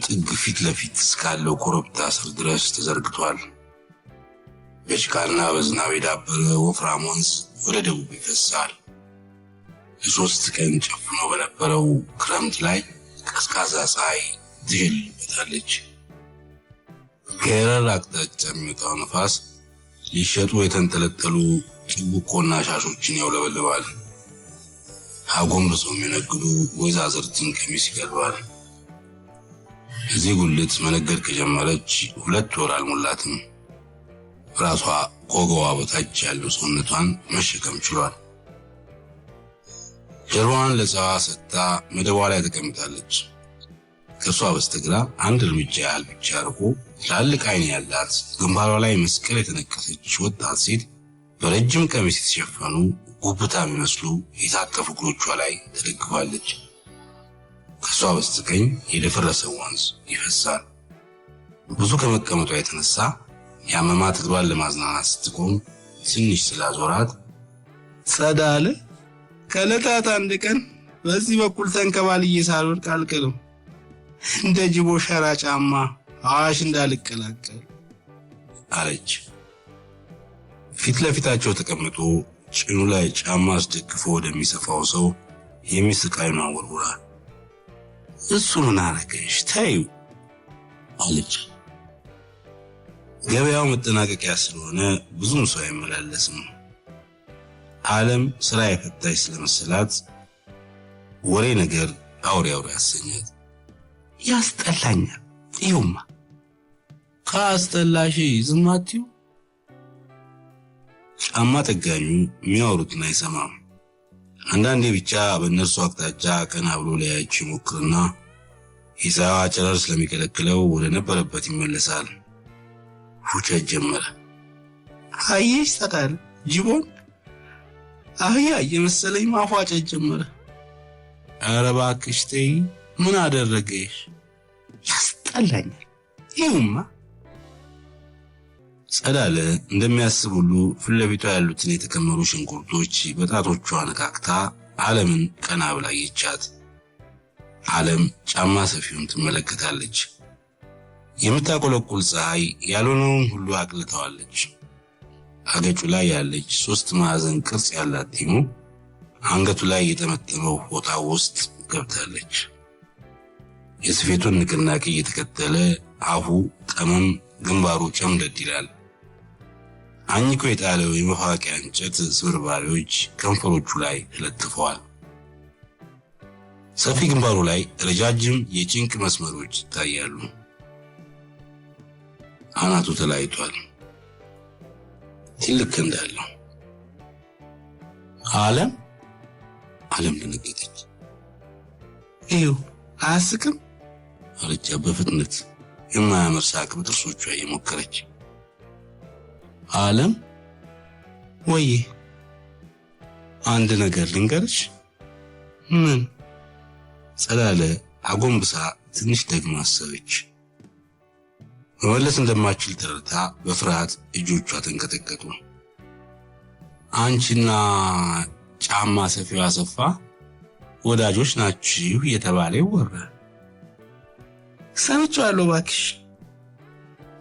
ጥግ ፊት ለፊት እስካለው ኮረብታ ስር ድረስ ተዘርግቷል። በጭቃና በዝናብ የዳበረ ወፍራም ወንዝ ወደ ደቡብ ይፈሳል። ለ3 ቀን ጨፍኖ በነበረው ክረምት ላይ ቀዝቃዛ ፀሐይ ትሸልልበታለች። ከየረር አቅጣጫ የሚወጣው ነፋስ ሊሸጡ የተንጠለጠሉ ጥቡቆና ሻሾችን ያውለበልባል። አጎንብሰው የሚነግዱ ወይዛዝርትን ቀሚስ ይገልባል። እዚህ ጉልት መነገድ ከጀመረች 2 ወር አልሞላትም። ራሷ ከወገቧ በታች ያለው ሰውነቷን መሸከም ችሏል። ጀርባዋን ለፀሐይዋ ሰጥታ መደቧ ላይ ተቀምጣለች። ከእሷ በስተግራ አንድ እርምጃ ያህል ብቻ ርቆ ትላልቅ ዓይን ያላት፣ ግንባሯ ላይ መስቀል የተነቀሰች ወጣት ሴት በረጅም ቀሚስ የተሸፈኑ ጉብታ የሚመስሉ የታጠፉ እግሮቿ ላይ ተደግፋለች። ከእሷ በስተቀኝ የደፈረሰ ወንዝ ይፈሳል። ብዙ ከመቀመጧ የተነሳ ያመማት እግሯን ለማዝናናት ስትቆም ትንሽ ስላዞራት ጸዳለ፣ ከዕለታት አንድ ቀን በዚህ በኩል ተንከባልዬ ሳልወድቅ አልቀርም። እንደ ጅቦ ሸራ ጫማ አዋሽ እንዳልቀላቀል አለች። ፊት ለፊታቸው ተቀምጦ ጭኑ ላይ ጫማ አስደግፎ ወደሚሰፋው ሰው የሚስቅ ዓይኗን ወርውራ እሱ ምን አረገሽ ተይው አለች። ገበያው መጠናቀቂያ ስለሆነ ብዙም ሰው አይመላለስም። ዓለም ስራ የፈታች ስለመሰላት ወሬ ነገር አውሬ አውሬ ያሰኛት። ያስጠላኛል። ይሁማ ካስጠላሽ ዝም አትይው። ጫማ ጠጋኙ የሚያወሩትን አይሰማም። አንዳንዴ ብቻ በእነርሱ አቅጣጫ ቀና ብሎ ሊያያቸው ይሞክርና የፀሐይዋ ጨረር ስለሚከለክለው ወደ ነበረበት ይመለሳል። ፉጨት ጀመረ። አየሽ ጸዳለ፣ ጅቦን አህያ እየመሰለኝ ማፏጨት ጀመረ። ኧረ እባክሽ ተይ፣ ምን አደረገሽ? ያስጠላኛል። ይሁማ ጸዳለ እንደሚያስብ ሁሉ ፊት ለፊቷ ያሉትን የተከመሩ ሽንኩርቶች በጣቶቿ ነካክታ ዓለምን ቀና ብላ አየቻት። ዓለም ጫማ ሰፊውን ትመለከታለች። የምታቆለቁል ፀሐይ ያልሆነውን ሁሉ አቅልተዋለች። አገጩ ላይ ያለች ሶስት ማዕዘን ቅርጽ ያላት ጢሙ አንገቱ ላይ የጠመጠመው ፎጣ ውስጥ ገብታለች። የስፌቱን ንቅናቄ እየተከተለ አፉ ጠመም፣ ግንባሩ ጨምደድ ይላል። አኝኮ የጣለው የመፋቂያ እንጨት ስብርባሪዎች ከንፈሮቹ ላይ ተለጥፈዋል። ሰፊ ግንባሩ ላይ ረጃጅም የጭንቅ መስመሮች ይታያሉ። አናቱ ተላይቷል። ትልቅ እንዳለው ዓለም ዓለም ደነገጠች። ይኸው አያስቅም አለቻ በፍጥነት የማያምር ሳቅ በጥርሶቿ እየሞከረች። ዓለም ወዬ አንድ ነገር ልንገርሽ። ምን? ጸዳለ አጎንብሳ ትንሽ ደግማ አሰበች። መመለስ እንደማችል ተረድታ በፍርሃት እጆቿ ተንቀጠቀጡ። አንቺና ጫማ ሰፊው አሰፋ ወዳጆች ናችሁ እየተባለ ይወራል። ሰምቼዋለሁ እባክሽ።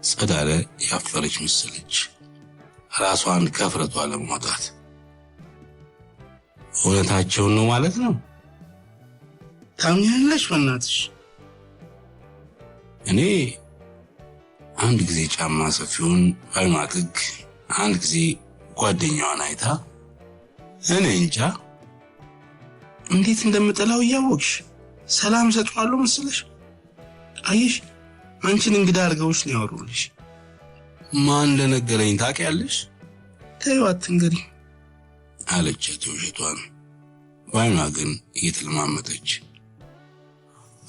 ጸዳለ ያፈረች መሰለች ራሷን ከፍረቷ ለማውጣት። እውነታቸውን ነው ማለት ነው? ታምኛለሽ? በእናትሽ። እኔ አንድ ጊዜ ጫማ ሰፊውን በዓይኗ ጥግ፣ አንድ ጊዜ ጓደኛዋን አይታ እኔ እንጃ እንዴት እንደምጠላው እያወቅሽ ሰላም ሰጠዋለሁ መሰለሽ? አየሽ፣ አንቺን እንግዳ አድርገውሽ ነው ያወሩልሽ። ማን እንደነገረኝ ታውቂያለሽ? ተይው አትንገሪ አለቻት ውሸቷን፣ በዓይኗ ግን እየተለማመጠች።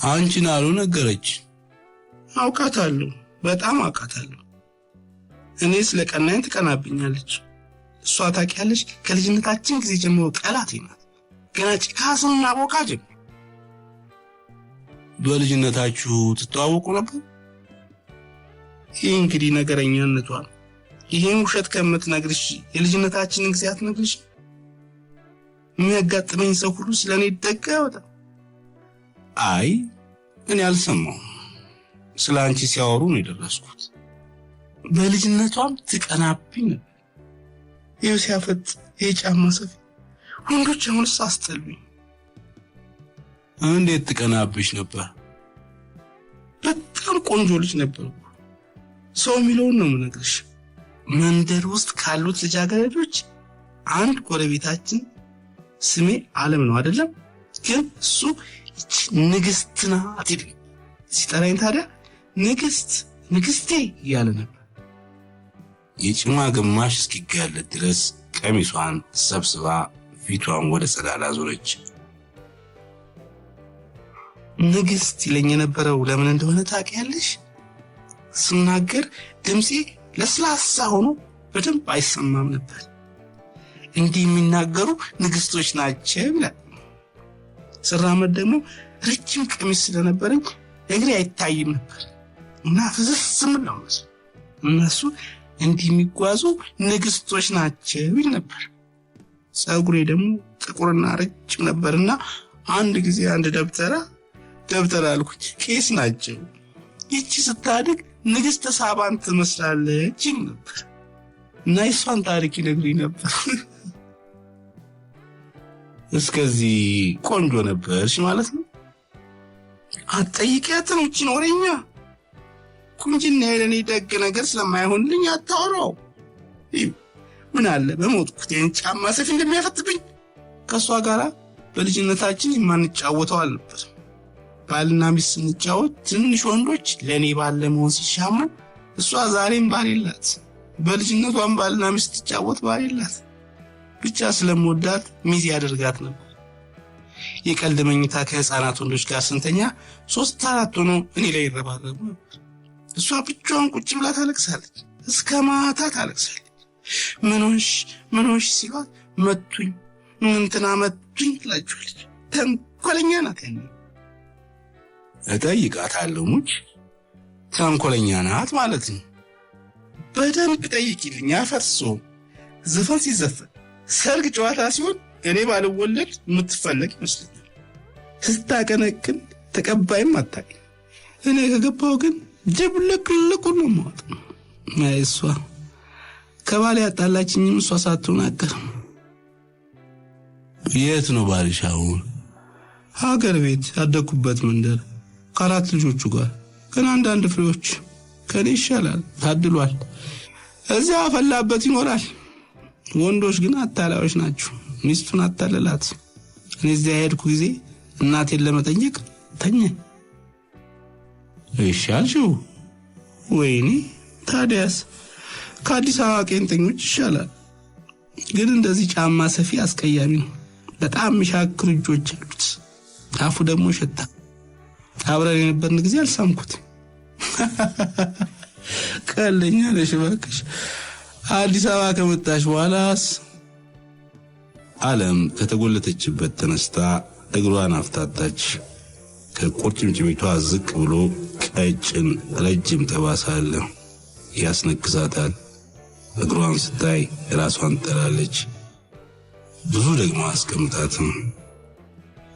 አንቺን አሉ ነገረች። አውቃታለሁ፣ በጣም አውቃታለሁ። እኔ ስለ ቀናኝ ትቀናብኛለች። እሷ ታውቂያለሽ፣ ከልጅነታችን ጊዜ ጀምሮ ጠላቴ ናት። ገና ጭቃ ስናቦካ ጀምሮ። በልጅነታችሁ ትተዋወቁ ነበር? ይህ እንግዲህ ነገረኛነቷ ነው። ይሄን ውሸት ከምትነግርሽ የልጅነታችንን ጊዜ አትነግርሽ? የሚያጋጥመኝ ሰው ሁሉ ስለ እኔ ደግ ያወጣል። አይ እኔ አልሰማሁም። ስለ አንቺ ሲያወሩ ነው የደረስኩት። በልጅነቷም ትቀናብኝ ነበር። ይኸው ሲያፈጥ የጫማ ሰፊ ወንዶች አሁንስ አስጠሉኝ። እንዴት ትቀናብሽ ነበር? በጣም ቆንጆ ልጅ ነበርኩ። ሰው የሚለውን ነው የምነግርሽ። መንደር ውስጥ ካሉት ልጃገረዶች አንድ ጎረቤታችን ስሜ ዓለም ነው አይደለም፣ ግን እሱ ይቺ ንግስት ናት ይል ሲጠራኝ ታዲያ ንግስት ንግስቴ እያለ ነበር። የጭኗ ግማሽ እስኪጋለጥ ድረስ ቀሚሷን ሰብስባ ፊቷን ወደ ጸዳል አዞረች። ንግስት ይለኝ የነበረው ለምን እንደሆነ ታውቂያለሽ? ስናገር ድምፄ ለስላሳ ሆኖ በደንብ አይሰማም ነበር። እንዲህ የሚናገሩ ንግስቶች ናቸው ይላል። ስራመድ ደግሞ ረጅም ቀሚስ ስለነበረኝ እግሬ አይታይም ነበር እና ፍዝዝ ስምል ነው እነሱ እንዲህ የሚጓዙ ንግስቶች ናቸው ይል ነበር። ፀጉሬ ደግሞ ጥቁርና ረጅም ነበርና አንድ ጊዜ አንድ ደብተራ ደብተራ አልኩኝ፣ ቄስ ናቸው። ይቺ ስታድግ ንግስተ ሳባን ትመስላለች ይል ነበር እና የሷን ታሪክ ይነግሩኝ ነበር። እስከዚህ ቆንጆ ነበርሽ ማለት ነው። አትጠይቂያትም ይቺን ወሬኛ። ቁንጅና ለእኔ ደግ ነገር ስለማይሆንልኝ አታወራው። ምን አለ በሞትኩት ጫማ ሰፊ እንደሚያፈትብኝ። ከእሷ ጋር በልጅነታችን የማንጫወተው አልነበረም። ባልና ሚስት ስንጫወት ትንሽ ወንዶች ለእኔ ባል ለመሆን ሲሻሙ፣ እሷ ዛሬም ባል የላት። በልጅነቷም ባልና ሚስት ስትጫወት ባል የላት። ብቻ ስለምወዳት ሚዜ ያደርጋት ነበር። የቀልድ መኝታ ከህፃናት ወንዶች ጋር ስንተኛ 3 4 ሆኖ እኔ ላይ ይረባረቡ ነበር። እሷ ብቻዋን ቁጭ ብላ ታለቅሳለች፣ እስከ ማታ ታለቅሳለች። ምኖሽ ምኖሽ ሲሏት መቱኝ፣ እንትና መቱኝ ትላቸዋለች። ተንኮለኛ ናት። ያኔ እጠይቃታለሁ። ሙች ተንኮለኛ ናት ማለት ነው። በደንብ ጠይቂልኝ። አፈርሶ ዘፈን ሲዘፈን ሰርግ ጨዋታ ሲሆን እኔ ባልወለድ የምትፈለግ ይመስለኛል። ስታቀነቅን ተቀባይም አታውቅም። እኔ ከገባሁ ግን ድብልቅልቁን ነው የማወጣው። አይ እሷ ከባሌ ያጣላችኝም እሷ ሳትሆን አትቀርም። የት ነው ባልሽ አሁን? ሀገር ቤት ያደግኩበት መንደር ከአራት ልጆቹ ጋር። ግን አንዳንድ ፍሬዎች ከኔ ይሻላል፣ ታድሏል። እዚያ ፈላበት ይኖራል። ወንዶች ግን አታላዮች ናቸው። ሚስቱን አታለላት። እኔ እዚያ የሄድኩ ጊዜ እናቴን ለመጠየቅ ተኛ። እሺ አልሽው? ወይኔ ታዲያስ ከአዲስ አበባ ቄንጠኞች ይሻላል። ግን እንደዚህ ጫማ ሰፊ አስቀያሚ ነው። በጣም የሚሻክሩ እጆች አሉት። አፉ ደግሞ ሸታ። አብረን የነበርን ጊዜ አልሳምኩት። ቀልደኛ ነሽ እባክሽ። አዲስ አበባ ከመጣሽ በኋላስ? ዓለም ከተጎለተችበት ተነስታ እግሯን አፍታታች። ከቁርጭምጭሚቷ ዝቅ ብሎ ቀጭን ረጅም ጠባሳ አለ፣ ያስነክሳታል። እግሯን ስታይ ራሷን ትጠላለች። ብዙ ደግሞ አስቀምጣትም።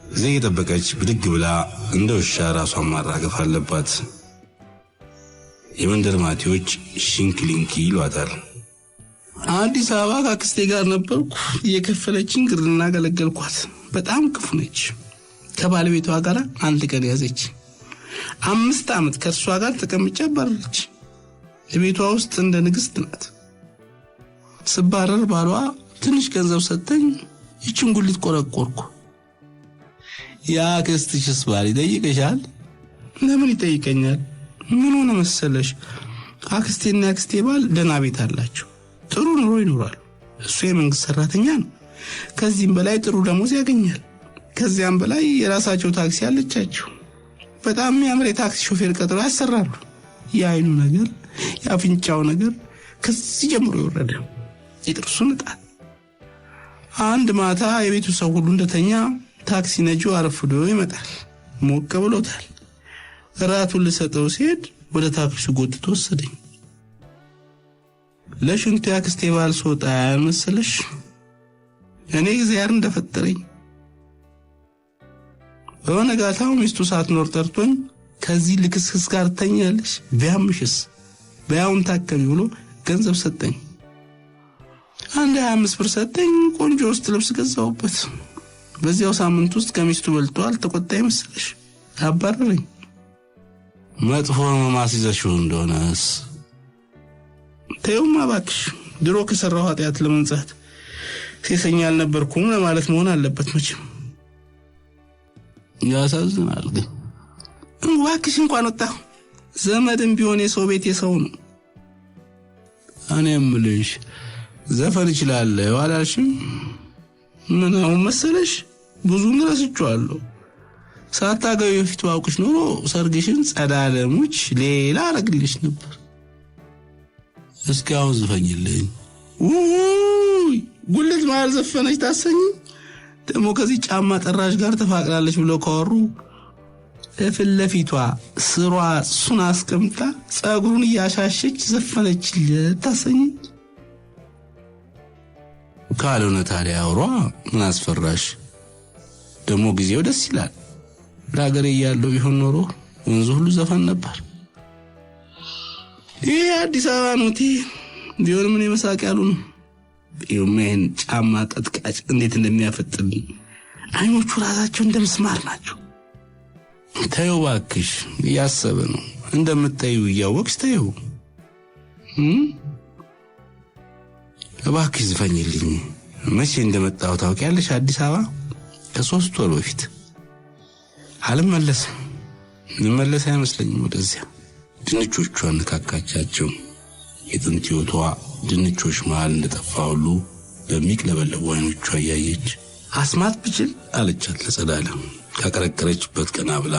ጊዜ እየጠበቀች ብድግ ብላ እንደ ውሻ ራሷን ማራገፍ አለባት። የመንደር ማቴዎች ሽንክሊንኪ ይሏታል። አዲስ አበባ ከአክስቴ ጋር ነበርኩ። የከፈለችን ግርና ገለገልኳት። በጣም ክፉ ነች። ከባለቤቷ ጋር አንድ ቀን ያዘች። 5 ዓመት ከእርሷ ጋር ተቀምጬ አባረረች። ቤቷ ውስጥ እንደ ንግስት ናት። ስባረር ባሏ ትንሽ ገንዘብ ሰጠኝ። ይችን ጉሊት ቆረቆርኩ። የአክስትሽስ ባል ይጠይቅሻል? ለምን ይጠይቀኛል? ምን ሆነ መሰለሽ፣ አክስቴና አክስቴ ባል ደህና ቤት አላቸው። ጥሩ ኑሮ ይኖራሉ። እሱ የመንግስት ሰራተኛ ነው። ከዚህም በላይ ጥሩ ደሞዝ ያገኛል። ከዚያም በላይ የራሳቸው ታክሲ አለቻቸው። በጣም የሚያምር የታክሲ ሾፌር ቀጥሮ ያሰራሉ። የአይኑ ነገር የአፍንጫው ነገር ከዚህ ጀምሮ የወረደ የጥርሱ ንጣት። አንድ ማታ የቤቱ ሰው ሁሉ እንደተኛ ታክሲ ነጂው አረፍዶ ይመጣል። ሞቅ ብሎታል። እራቱን ልሰጠው ሲሄድ ወደ ታክሲው ጎትቶ ወሰደኝ። ለሽንቱ ያክስቴ ባል ስወጣ ያልመሰለሽ እኔ እግዚአብሔር እንደፈጠረኝ። በነጋታው ሚስቱ ሳትኖር ጠርቶኝ ከዚህ ልክስክስ ጋር ትተኛለሽ፣ ቢያምሽስ በያውን ታከሚ ብሎ ገንዘብ ሰጠኝ። አንድ 25 ብር ሰጠኝ። ቆንጆ ውስጥ ልብስ ገዛሁበት። በዚያው ሳምንት ውስጥ ከሚስቱ በልጦ አልተቆጣ ይመስልሽ? አባረረኝ። መጥፎ ህመም አስይዘሽው እንደሆነስ? ተይውማ እባክሽ፣ ድሮ ከሰራው ኃጢአት ለመንጻት ሴሰኛ አልነበርኩም ለማለት መሆን አለበት መቼም። ያሳዝናል ግን እባክሽ እንኳን ወጣሁ። ዘመድም ቢሆን የሰው ቤት የሰው ነው። እኔ የምልሽ ዘፈን እችላለሁ አላልሽም? ምን አሁን መሰለሽ ብዙውን ረስቼዋለሁ። ሳታገቢ በፊት ባውቅሽ ኖሮ ሰርግሽን ጸዳለሙች ሌላ አረግልሽ ነበር። እስኪ አሁን ዝፈኝልኝ። ውይ ጉልት መሃል ዘፈነች ታሰኝ። ደግሞ ከዚህ ጫማ ጠራሽ ጋር ተፋቅራለች ብለው ካወሩ እፊት ለፊቷ ስሯ እሱን አስቀምጣ ጸጉሩን እያሻሸች ዘፈነችለት ታሰኝ። ካልሆነ ታዲያ አውሯ፣ ምን አስፈራሽ? ደግሞ ጊዜው ደስ ይላል። ለሀገሬ እያለሁ ቢሆን ኖሮ ወንዙ ሁሉ ዘፈን ነበር። ይህ አዲስ አበባ ነው ቢሆን ምን የመሳቅ ያሉ ነው። ይሄን ጫማ ቀጥቃጭ እንዴት እንደሚያፈጥብኝ አይኖቹ ራሳቸው እንደ ምስማር ናቸው። ተይው እባክሽ፣ እያሰበ ነው። እንደምታዩ እያወቅሽ ተይው እባክሽ፣ ዝፈኝልኝ። መቼ እንደመጣሁ ታውቂያለሽ? አዲስ አበባ ከ3 ወር በፊት። አልመለስም፣ እንመለስ አይመስለኝም ወደዚያ። ድንቾቿን ነካካቻቸው። የጥንት ሕይወቷ ድንቾች መሃል እንደጠፋ ሁሉ በሚቅለበለቡ አይኖቿ እያየች አስማት ብችል አለቻት ለጸዳለ ካቀረቀረችበት ቀና ብላ።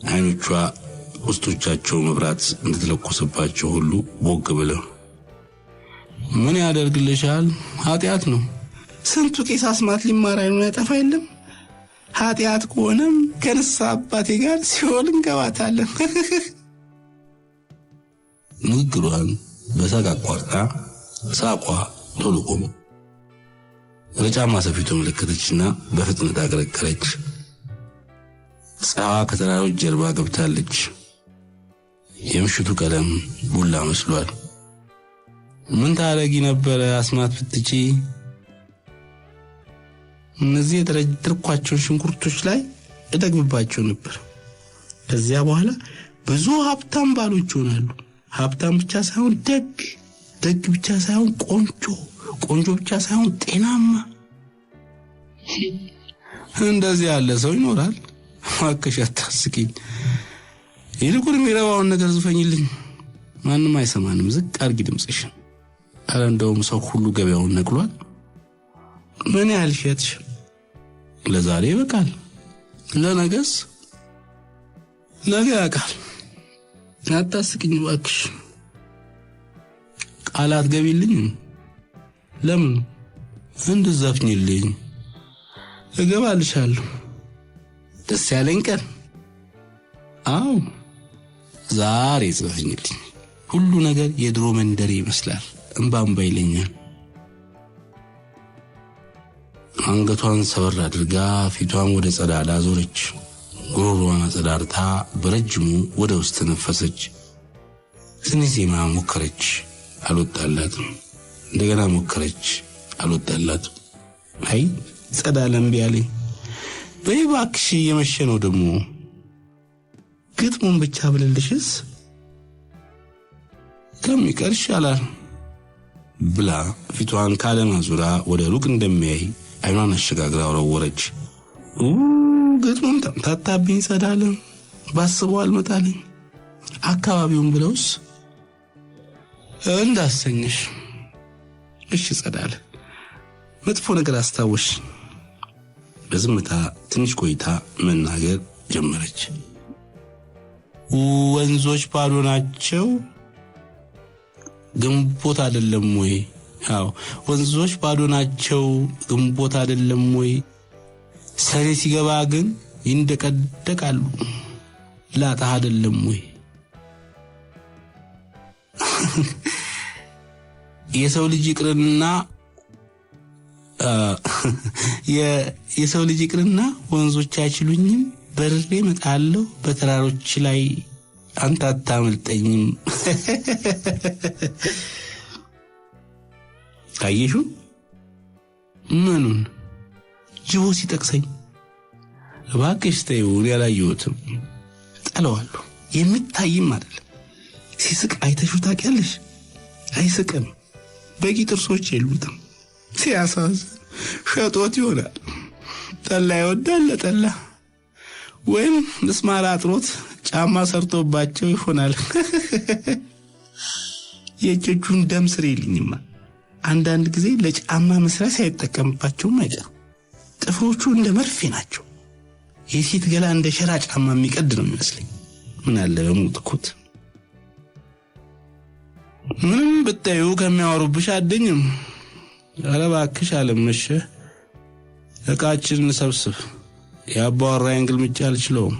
አይኖቿ ውስጦቻቸው መብራት እንደተለኮሰባቸው ሁሉ ቦግ ብለው ምን ያደርግልሻል? ኃጢአት ነው። ስንቱ ቄስ አስማት ሊማር አይኑን ያጠፋ የለም። ኃጢአት ከሆነም ከንስሐ አባቴ ጋር ሲኦል እንገባታለን። ንግግሯን በሳቅ አቋርጣ ሳቋ ቶሎ ቆመ። ወደ ጫማ ሰፊቱ ተመለከተችና በፍጥነት አቀረቀረች። ፀሐይዋ ከተራሮች ጀርባ ገብታለች። የምሽቱ ቀለም ቡላ መስሏል። ምን ታረጊ ነበረ አስማት ብትጪ? እነዚህ የደረደርኳቸውን ሽንኩርቶች ላይ እደግምባቸው ነበር። ከዚያ በኋላ ብዙ ሀብታም ባሎች ይሆናሉ። ሀብታም ብቻ ሳይሆን ደግ፣ ደግ ብቻ ሳይሆን ቆንጆ፣ ቆንጆ ብቻ ሳይሆን ጤናማ። እንደዚህ ያለ ሰው ይኖራል? እባክሽ አታስቂኝ። ይልቁን የሚረባውን ነገር ዝፈኝልኝ። ማንም አይሰማንም። ዝቅ አርጊ ድምፅሽን። ኧረ እንደውም ሰው ሁሉ ገበያውን ነቅሏል። ምን ያህል ሸጥሽ? ለዛሬ ይበቃል። ለነገስ ነገ ያውቃል። አታስቂኝ እባክሽ። ቃላት ገቢልኝ። ለምን? እንድዘፍኝልኝ። እገባልሻለሁ። ደስ ያለኝ ቀን። አዎ ዛሬ ጽፈኝልኝ። ሁሉ ነገር የድሮ መንደሬ ይመስላል። እምባ እምባ ይለኛል። አንገቷን ሰበር አድርጋ ፊቷን ወደ ጸዳላ ዞረች። ጉሮሮዋን አጸዳርታ በረጅሙ ወደ ውስጥ ተነፈሰች። ትንሽ ዜማ ሞከረች፣ አልወጣላትም። እንደገና ሞከረች፣ አልወጣላትም። አይ ጸዳለ እምቢ አለኝ። በይ እባክሽ እየመሸ ነው ደግሞ። ግጥሙን ብቻ ብልልሽስ ከሚቀር ይሻላል ብላ ፊቷን ካለማዙራ ወደ ሩቅ እንደሚያይ አይኗን አሸጋግራ ወረወረች። ግጥሙም ተምታታብኝ። ጸዳለ ባስበው አልመጣልኝ። አካባቢውን ብለውስ እንዳሰኘሽ። እሺ ጸዳለ፣ መጥፎ ነገር አስታወሽ። በዝምታ ትንሽ ቆይታ መናገር ጀመረች። ወንዞች ባዶ ናቸው፣ ግንቦት አይደለም ወይ? አዎ ወንዞች ባዶ ናቸው፣ ግንቦት አይደለም ወይ? ሰኔ ሲገባ ግን ይንደቀደቃሉ፣ ላጣህ አይደለም ወይ? የሰው ልጅ ይቅርና የሰው ልጅ ይቅርና ወንዞች አይችሉኝም፣ በርሬ እመጣለሁ። በተራሮች ላይ አንተ አታመልጠኝም። አየሽው? ምኑን? ጅቦ ሲጠቅሰኝ። እባክሽ ተይው፣ እኔ አላየሁትም። ጠለዋለሁ። የሚታይም አይደለም። ሲስቅ አይተሽው ታውቂያለሽ? አይስቅም። በቂ ጥርሶች የሉትም። ሲያሳዝን ሸጦት ይሆናል። ጠላ ይወዳል ለጠላ ወይም ምስማር አጥሮት ጫማ ሰርቶባቸው ይሆናል። የእጆቹን ደም ስር የልኝማ። አንዳንድ ጊዜ ለጫማ መስሪያ ሳይጠቀምባቸውም አይቀርም። ጥፍሮቹ እንደ መርፌ ናቸው። የሴት ገላ እንደ ሸራ ጫማ የሚቀድ ነው የሚመስለኝ። ምን አለ በሞትኩት። ምንም ብታዩ ከሚያወሩብሽ አድኝም። ኧረ እባክሽ አለመሸ፣ ዕቃችንን ሰብስብ። የአባወራዬን ግልምጫ አልችለውም።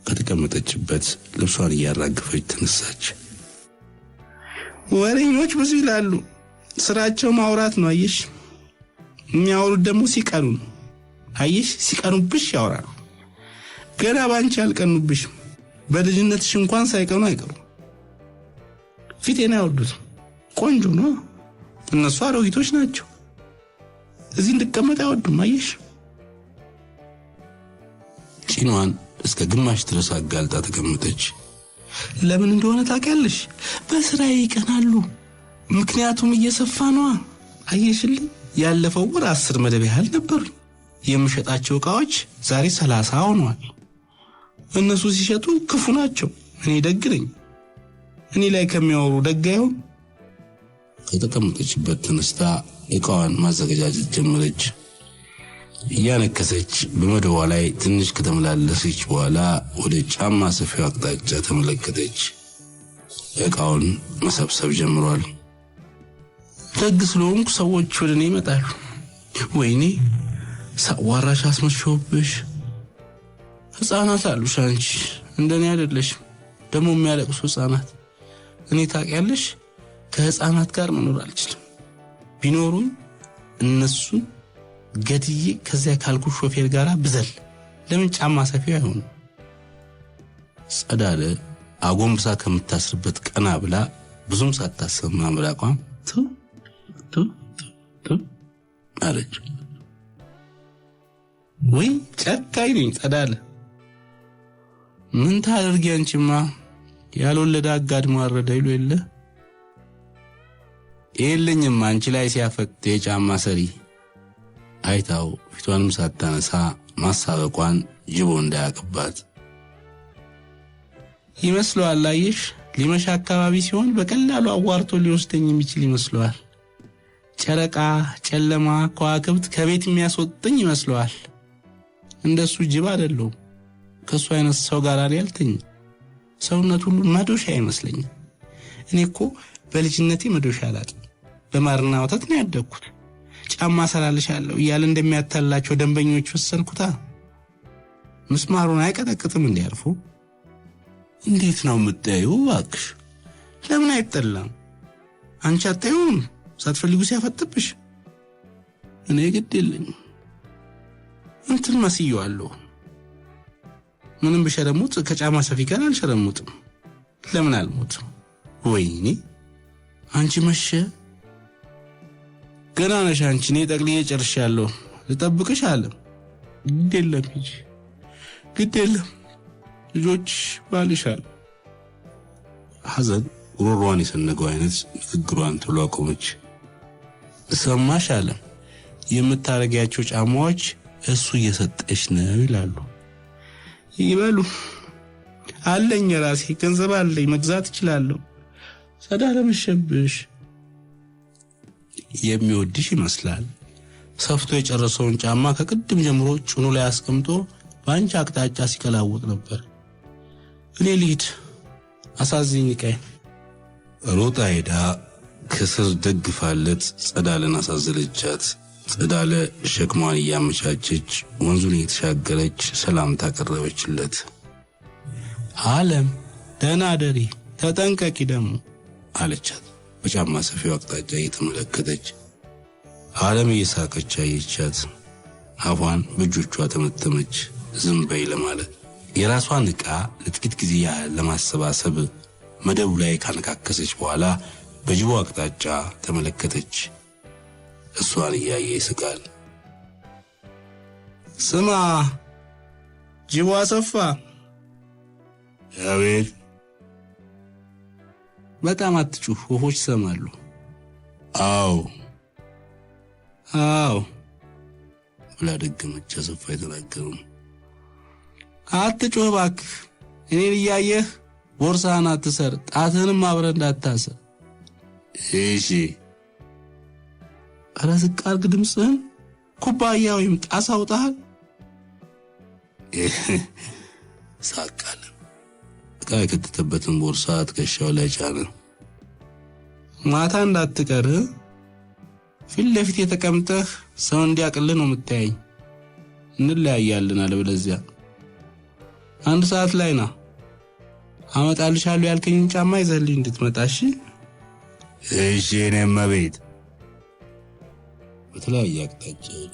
ከተቀመጠችበት ልብሷን እያራገፈች ተነሳች። ወሬኞች ብዙ ይላሉ። ስራቸው ማውራት ነው። አየሽ፣ የሚያወሩት ደግሞ ሲቀኑ ነው። አየሽ፣ ሲቀኑብሽ ያወራሉ። ገና ባንቺ አልቀኑብሽም። በልጅነትሽ እንኳን ሳይቀኑ አይቀሩም። ፊቴን አይወዱትም። ቆንጆ ነው። እነሱ አሮጊቶች ናቸው። እዚህ እንድቀመጥ አይወዱም። አየሽ፣ ጭኗን እስከ ግማሽ ድረስ አጋልጣ ተቀመጠች። ለምን እንደሆነ ታውቂያለሽ? በስራዬ ይቀናሉ። ምክንያቱም እየሰፋ ነዋ። አየሽልኝ፣ ያለፈው ወር 10 መደብ ያህል ነበሩኝ። የምሸጣቸው ዕቃዎች ዛሬ 30 ሆነዋል። እነሱ ሲሸጡ ክፉ ናቸው፣ እኔ ደግ ነኝ። እኔ ላይ ከሚያወሩ ደግ አይሆን። ከተቀመጠችበት ተነስታ ዕቃዋን ማዘገጃጀት ጀመረች። እያነከሰች በመደቧ ላይ ትንሽ ከተመላለሰች በኋላ ወደ ጫማ ሰፊው አቅጣጫ ተመለከተች። ዕቃውን መሰብሰብ ጀምሯል። ደግ ስለሆንኩ ሰዎች ወደ እኔ ይመጣሉ። ወይኔ ሳዋራሽ አስመሸውብሽ። ሕፃናት አሉሽ፣ አንቺ እንደኔ አይደለሽም። ደግሞ የሚያለቅሱ ሕፃናት። እኔ ታውቂያለሽ፣ ከሕፃናት ጋር መኖር አልችልም። ቢኖሩኝ እነሱን ገድዬ ከዚያ ካልኩ ሾፌር ጋር ብዘል። ለምን ጫማ ሰፊው አይሆንም? ጸዳለ አጎንብሳ ከምታስርበት ቀና ብላ ብዙም ሳታሰማ ምራቋን ቱ ቱ ቱ አለች። ወይ ጨካኝ ነኝ ጸዳለ። ምን ታደርጊ አንቺማ፣ ያልወለደ አጋድሞ አረደ ይሉ የለ። የለኝም አንቺ ላይ ሲያፈጥ የጫማ ሰሪ። አይታው ፊቷንም ሳታነሳ ማሳበቋን ጅቦ እንዳያቅባት ይመስለዋል። አየሽ፣ ሊመሻ አካባቢ ሲሆን በቀላሉ አዋርቶ ሊወስደኝ የሚችል ይመስለዋል። ጨረቃ፣ ጨለማ፣ ከዋክብት ከቤት የሚያስወጥኝ ይመስለዋል። እንደሱ ጅብ አይደለሁም። ከሱ አይነት ሰው ጋር አልተኝም። ሰውነት ሁሉ መዶሻ ይመስለኛል። እኔ እኮ በልጅነቴ መዶሻ አላጥም። በማርና ወተት ነው ያደግኩት። ጫማ ሰራልሻለሁ እያለ እንደሚያታላቸው ደንበኞች ወሰድኩታ። ምስማሩን አይቀጠቅጥም እንዲያርፉ። እንዴት ነው የምታዩ? እባክሽ ለምን አይጠላም? አንቺ አታዩም? ሳትፈልጉ ሲያፈጥብሽ። እኔ ግድ የለኝም። እንትን መስየዋለሁ። ምንም ብሸረሙጥ ከጫማ ሰፊ ጋር አልሸረሙጥም። ለምን አልሞትም? ወይኔ አንቺ መሸ፣ ገና ነሽ አንቺ። እኔ ጠቅልዬ ጨርሻለሁ። ልጠብቅሽ አለ። ግድ የለም ሂጂ፣ ግድ የለም ልጆች ባልሻል። ሐዘን ጉሮሯን የሰነገው አይነት ንግግሯን ቶሎ አቆመች። ሰማሽ አለ፣ የምታረጊያቸው ጫማዎች እሱ እየሰጠሽ ነው ይላሉ። ይበሉ አለኝ፣ ራሴ ገንዘብ አለኝ፣ መግዛት እችላለሁ። ጸዳለ መሸብሽ። የሚወድሽ ይመስላል። ሰፍቶ የጨረሰውን ጫማ ከቅድም ጀምሮ ጭኑ ላይ አስቀምጦ በአንቺ አቅጣጫ ሲቀላውጥ ነበር። እኔ ልሂድ፣ አሳዝኝ ቀይ። ሮጣ ሄዳ ከስር ደግፋለት ጸዳለን አሳዘለቻት። ጸዳለ ሸክሟን እያመቻቸች ወንዙን እየተሻገረች ሰላምታ ቀረበችለት። አለም ደህና አደሪ፣ ተጠንቀቂ ደግሞ አለቻት በጫማ ሰፊው አቅጣጫ እየተመለከተች። ዓለም እየሳቀች አየቻት። አፏን በእጆቿ ተመተመች። ዝም በይ ለማለት። የራሷን ዕቃ ለጥቂት ጊዜ ያህል ለማሰባሰብ መደቡ ላይ ካነካከሰች በኋላ በጅቦ አቅጣጫ ተመለከተች። እሷን እያየ ይስቃል። ስማ ጅቦ አሰፋ። አቤት። በጣም አትጩህ፣ ወፎች ይሰማሉ። አዎ አዎ ብላ ደገመች። አሰፋ የተናገረው አትጩህ እባክህ፣ እኔን እያየህ ቦርሳህን አትሰር፣ ጣትህንም አብረህ እንዳታስር። እሺ። ኧረ ዝቅ አድርግ ድምፅህን፣ ኩባያ ወይም ጣሳ አውጣሃል። ሳቃለ። ዕቃ የከተተበትን ቦርሳ ትከሻው ላይ ጫነ። ማታ እንዳትቀር፣ ፊት ለፊት የተቀምጠህ ሰው እንዲያቅልህ ነው የምታየኝ። እንለያያለን፣ አለበለዚያ 1 ሰዓት ላይ ና። አመጣልሻለሁ ያልከኝን ጫማ ይዘህልኝ እንድትመጣ እሺ? እሺ የኔ እመቤት። በተለያየ አቅጣጫ ሄዱ።